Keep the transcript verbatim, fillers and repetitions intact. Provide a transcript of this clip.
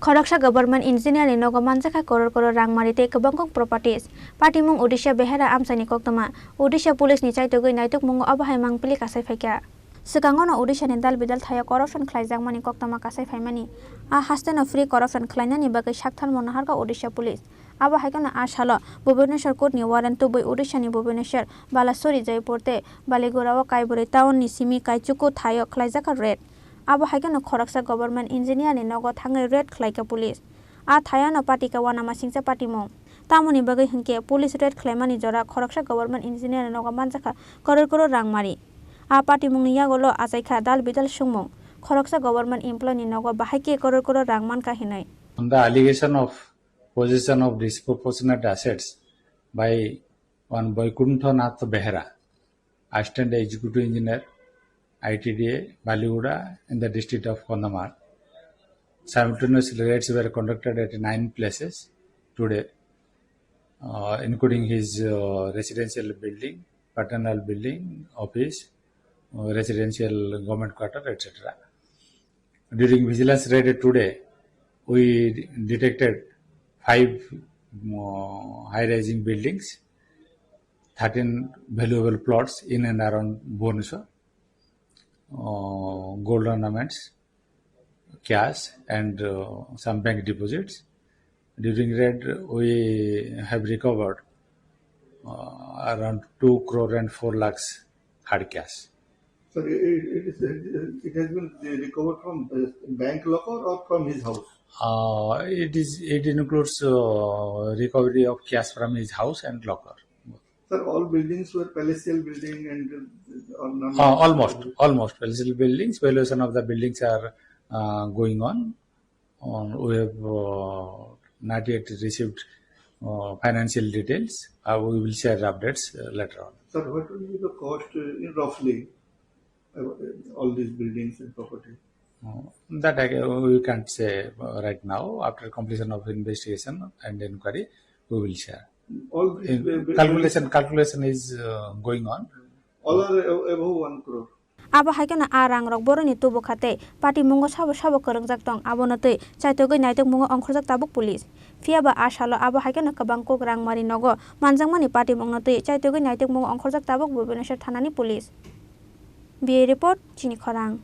Khoroksa government engineer ni nogo manjakha koror koror rangmari tei kwbangkuk properties. Patimung Odisha Behera amchaini koktwma. Odisha police ni chaitogwi naitukmungo abo hai mangpili kasai phaikha. Swkango no Odisha ni dal bidal thaio corruption khlaijakmani koktwma kasai phaimani. A hasteno free corruption khlainani bagwi saktharmo naharkha Odisha police. Abo hai kheno a salo Bhubaneswar court ni warrant tubui Odisha ni Bhubaneswar, Balasuri, Jaipur tei Baligura o Kaiboroi town ni simi Kaichuku thaio khlaijakha raid. Abo hai kheno khoroksa government engineer ni nogo thangwi raid khlaikha police. A thaiano patikha uanamasingcha patimung. Tamoni bagwi hinkhe police raid khlaimani jora khoroksa government engineer ni nogo manjakha koror koror rangmari. A patimungni yagulo achaikha dal bidal sungmung. Khoroksa government employee ni nogo bahai khe koror koror rang mankha hinwi. On the allegation of possession of disproportionate assets by one Vaikuntha Nath Behera, Assistant Executive Engineer, I T D A, Baliguda, in the district of Kondhamarg. Simultaneously, raids were conducted at nine places today, uh, including his, uh, residential building, paternal building, office, uh, residential government quarter, et cetera. During vigilance raid today, we detected five, uh, high-rising buildings, thirteen valuable plots in and around Bhubaneswar, uh, gold ornaments, cash, and, uh, some bank deposits. During raid, we have recovered, uh, around two crore and four lakhs hard cash. Sir, it, it is, it has been recovered from, uh, bank locker or from his house? Uh, it is, it includes, uh, recovery of cash from his house and locker. Sir, all buildings were palatial building and, uh, or non- Uh, almost, almost palatial buildings. Valuation of the buildings are, uh, going on. Um, we have, uh, not yet received, uh, financial details. Uh, we will share updates, uh, later on. Sir, what will be the cost, uh, in roughly, uh, all these buildings and property? Uh, that I, we can't say, uh, right now. After completion of investigation and inquiry, we will share. All these In ba-, ba-, calculation, calculation is, uh, going on. All are a-, above one crore. Abo hai kheno a rangrok boroni tubu kha tei patimungo sabo sabo kwrwngjak tong, abono twi chaitogwi naitukmungo ongkhorjak tabuk police. Phiya ba a salo abo hai kheno kwbang kuk rangmari nogo manjakmani patimungno twi chaitogwi naitukmungo ongkhorjak tabuk Bhubaneswar thanani police. Bureau Report, Chini Khorang.